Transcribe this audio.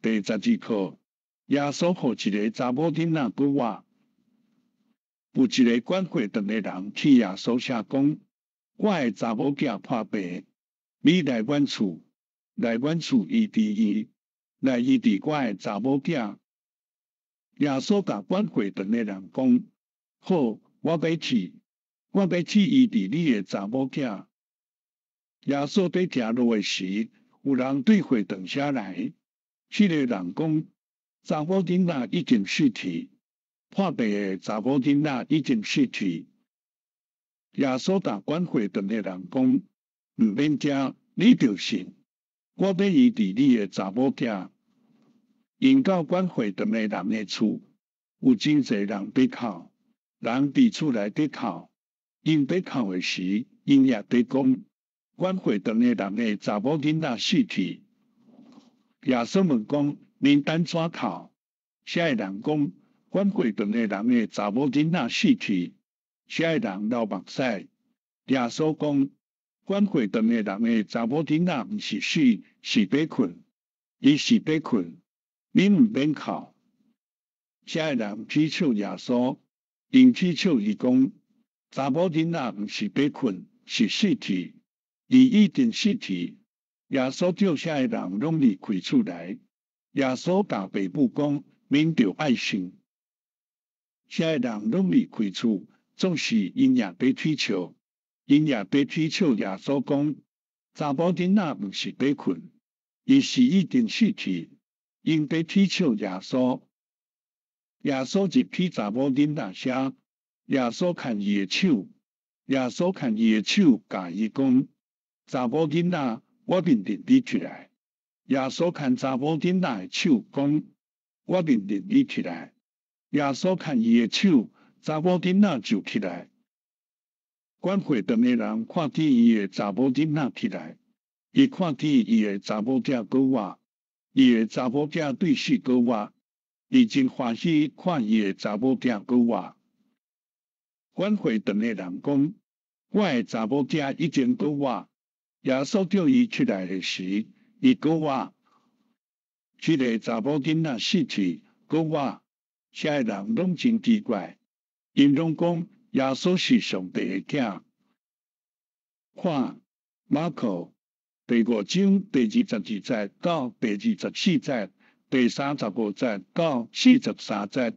第十二課，耶穌予一个查某囡仔閣活。有一个管會堂的人去耶穌遐講：我的查某囝破病，你來阮厝，來阮厝醫治伊，來醫治我的查某囝。耶穌共管會堂的人講：好，我欲去，我欲去醫治你的查某囝。耶穌佇行路的時，有人對會堂遐來，彼个人講：查某囡仔已經死去，破病的查某囡仔已經死去。耶穌共管會堂的人講：毋免驚，你著信，我欲醫治你的查某囝。𪜶到管會堂的人的厝，有真濟人佇哭，人佇厝內底哭。𪜶佇哭的時，𪜶也佇講：管會堂的人的查某囡仔死去。耶穌問講：恁按怎哭？遐个人講：管會堂的人的查某囡仔死去。遐个人流目屎。耶穌講：管會堂的人的查某囡仔毋是死，是欲睏，伊是欲睏。恁毋免哭。遮个人取笑耶穌，𪜶取笑伊講：查某囡仔毋是欲睏，是死去，伊已經死去。耶穌叫遐个人攏離開厝內。耶穌共爸母講：恁著愛信。遮个人攏離開厝，總是𪜶也佇取笑，𪜶也佇取笑耶穌講：查某囡仔毋是欲睏，伊是已經死去。𪜶佇取笑耶穌。耶穌入去查某囡仔遐，耶穌牽伊的手，耶穌牽伊的手，共伊講：查某囡仔，我命令你起來。耶穌牽查某囡仔的手，講：我命令你起來。耶穌牽伊的手，查某囡仔就起來。管會堂的人看見伊的查某囡仔起來，伊看見伊的查某囝閣活，伊的查某囝對死閣活，伊真歡喜看伊的查某囝閣活。管會堂的人講：我的查某囝已經閣活。耶穌叫伊起來的時，伊閣活。這个查某囡仔死去閣活，遮个人攏真奇怪，𪜶攏講耶穌是上帝的囝。看馬可第五章第二十二節到第二十四節，第三十五節到四十三節。